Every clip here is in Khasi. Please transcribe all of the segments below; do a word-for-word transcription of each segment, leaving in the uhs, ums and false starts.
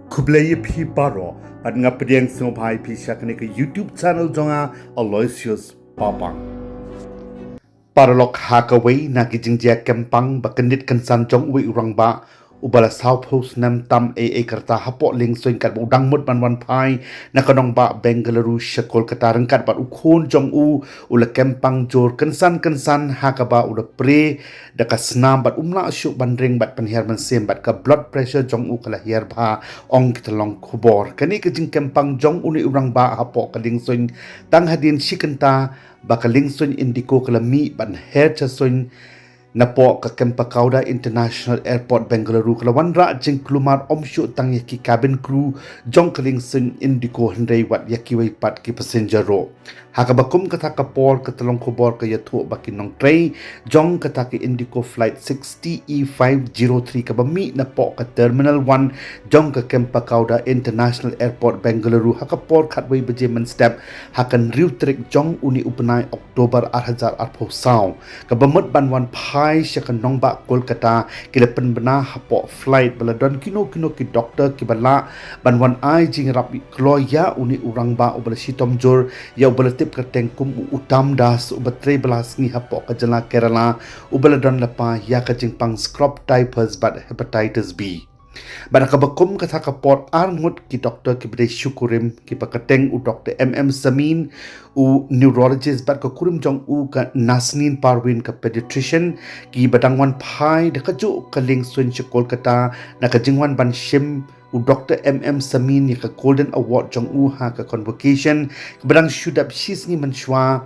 Khublei ïa phi baroh, bad nga pdiang sngewbha ïa phi sha kane ka YouTube channel jong nga, Aloysius Papang. Paralok, ha kawei na ki jingjia kempang ba kyndit kynsan jong uwei u rangbah uba la sawphew snem tam ei ei ka rta hapoh liengsuiñ katba u dang mut ban wan phai na ka nongbah Bengaluru sha Kolkata ryngkat bad u khun jong u, u la kempang jur kynsan kynsan ha kaba u la pre da ka snam bad um lah shuh ban ring bad pynhiar mynsiem bad ka blood pressure jong u ka la hiar bha, ong ki tyllong khubor. Kane ka jingkempang jong une u rangbah hapoh ka liengsuiñ tang hadien shi kynta ba ka liengsuiñ Indigo ka la mih ban her cha suiñ napoh ka Kempegowda International Airport, Bengaluru, ka la wanrah jingkulmar ym shuh tang ïa ki cabin crew jong ka liengsuiñ Indigo hynrei wat ïa kiwei pat ki passenger ruh. Ha kaba kum kata ka por ka tyllong khubor ka ïathuh ba ki nongtrei jong kata ka Indigo Flight sixty E five zero three kaba mih napoh ka Terminal one jong ka Kempegowda International Airport, Bengaluru, ha ka por khatwei baje mynstep ha ka hynriew tarik jong une u bnai October ar hajar arphew saw, kaba mut ban wan phai sha ka nongbah Kolkata, ki la pynbna hapoh flight ba la don kino kino ki doktor kiba lah ban wan ai jingïarap kloi ïa une u rangbah uba la shitom jur ïa uba la tip kyrteng kum u Uttam Das, uba trei bylla sngi hapoh ka jylla Kerala, uba la don lypa ïa ka jingpang scrub typhus bad hepatitis B. Bad ha kaba kum kata ka por ar ngut ki doktor kiba dei shu kurim, kiba kyrteng u Doktor M M Samin, u neurologist, bad ka kurim jong u ka Nasneen Parveen, ka pediatrician, kiba dang wan phai da kajuh ka liengsuiñ sha Kolkata na ka jingwan ban shim u Doktor M M Samin ïa ka Golden Award jong u ha ka convocation kaba dang shu dep shi sngi mynshuwa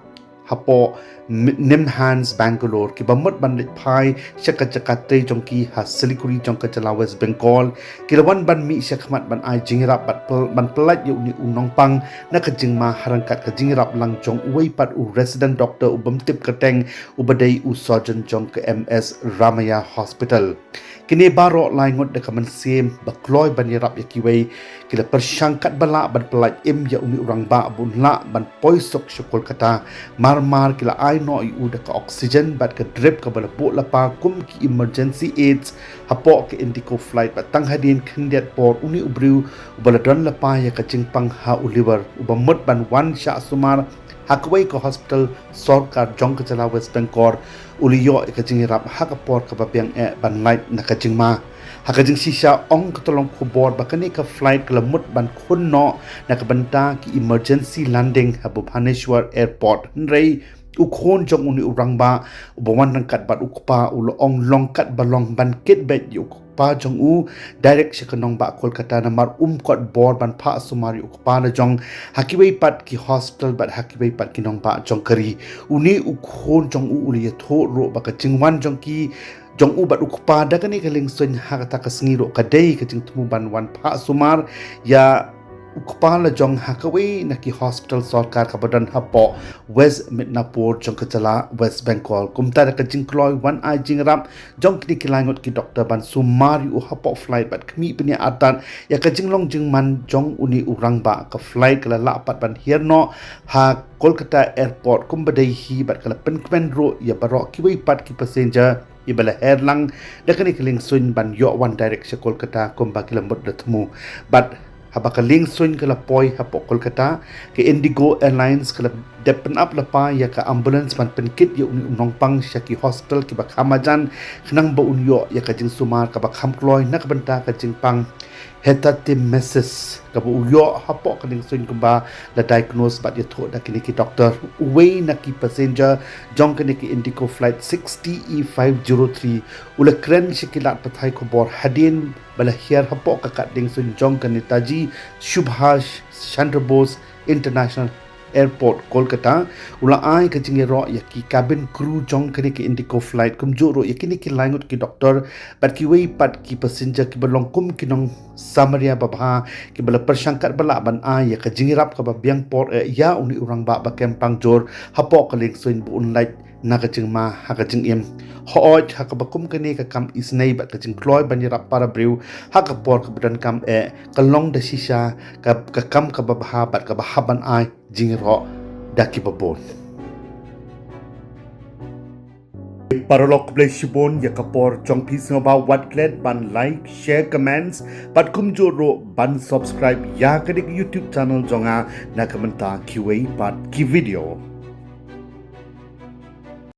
hapoh M-, NIMHANS Bangalore, kiba mut ban leit phai sha ka jaka trei jong ki ha Siliguri jong ka jylla West Bengal. Ki la wan ban mih shakhmat ban ai jingïarap bad py-, ban pyllait ïa une u nongpang na ka jingma ha ryngkat ka jingïarap lang jong uwei pat u resident doctor u bym tip kyrteng uba dei u surgeon jong ka M S Ramaiah Hospital. Kine baroh lai ngut da ka mynsiem ba kloi ban ïarap ïa kiwei, ki la pyrshang katba lah ban pyllait im ïa une u rangbah ba un lah ban poi suk sha Kolkata. Mar mar ki la ai noh ïa u da ka oxygen bad ka drip kaba la buh lypa kum ki emergency aids hapoh ka Indigo flight, bad tang hadien khyndiat por une u briew uba la don lypa ïa ka jingpang ha u liver, uba mut ban wan shah sumar ha kawei ka hospital sorkar jong ka jylla West Bengal, u la ïoh ïa ka jingïarap ha ka por kaba biang eh ban lait na ka jingma. Ha ka jingshisha, ong ka tyllong khubor ba kane ka flight ka la mut ban khun noh na ka bynta ki emergency landing ha Bhubaneswar Airport, hynrei u khun jong une u rangbah uba wan ryngkat bad u kpa u la ong long katba long ban kit beit ïa u kpa jong u direct sha ka nongbah Kolkata namar um kot bor ban phah sumar ïa u kpa la jong ha kiwei pat ki hospital bad ha kiwei pat ki nongbah jong ka ri. Une u khun jong u u la ïathuh ruh ba ka jingwan jong ki jong u bad u kpa da kane ka liengsuiñ ha kata ka sngi ruh ka dei ka jingthmu ban wan phah sumar ïa u kpa la jong ha kawei na ki hospital sorkar kaba don hapoh West Midnapur jong ka jylla West Bengal. Kumta da ka jingkloi wan ai jingïarap jong kine ki lai ngut ki doktor ban sumar ïa u hapoh flight bad khmih bniah artat ïa ka jinglong jingman jong une u rangbah, ka flight ka la lah pat ban hiar noh ha Kolkata Airport kumba dei hi bad ka la pynkmen ruh ïa baroh kiwei pat ki passenger ïa ba la her lang da kane ka liengsuiñ ban ïoh wan direct sha Kolkata kumba ki la mut da thmu. Bad haba ka liengsuiñ ka la poi hapoh Kolkata, ka Indigo Airlines ka la dep pynap lypa ïa ka ambulance ban pynkit ïa une u nongpang sha ki hospital kiba kham marjan khnang ba un ïoh ïa ka jingsumar kaba kham kloi na ka bynta ka jingpang hetatemesis kaba u ïoh hapoh ka liengsuiñ kumba la diagnose bad ïathuh da kine ki doktor. Uwei na ki passenger jong kane ka Indigo Flight sixty E five zero three u la kren sha ki lad pathai khubor hadien ba la hiar hapoh ka kad liengsuiñ jong ka Netaji Subhash Chandra Bose International Airport, Kolkata, u la ai ka jingïaroh ïa ki cabin crew jong kane ka Indigo flight, kumjuh ruh ïa kine ki lai ngut ki doktor bad kiwei pat ki passenger kiba long kum ki nong Samaria babha, kiba la pyrshang katba lah ban ai ïa ka jingïarap kaba biang por eh ïa une u rangbah ba kempang jur hapoh ka liengsuiñ ba un lait na ka jingma ha ka jingim. Hooid, ha kaba kum kane ka kam isynei bad ka jingkloi ban ïarap para briew ha ka por kaba donkam eh ka long da shisha ka, ka kam kaba bha bad kaba hap ban ai jingïaroh da kiba bun. Paralok, khublei shibun ïa ka por jong phi, sngewbha wat klet ban like, share, comments bad kumjuh ruh ban subscribe ïa kane ka YouTube channel jong nga na ka bynta kiwei pat ki video.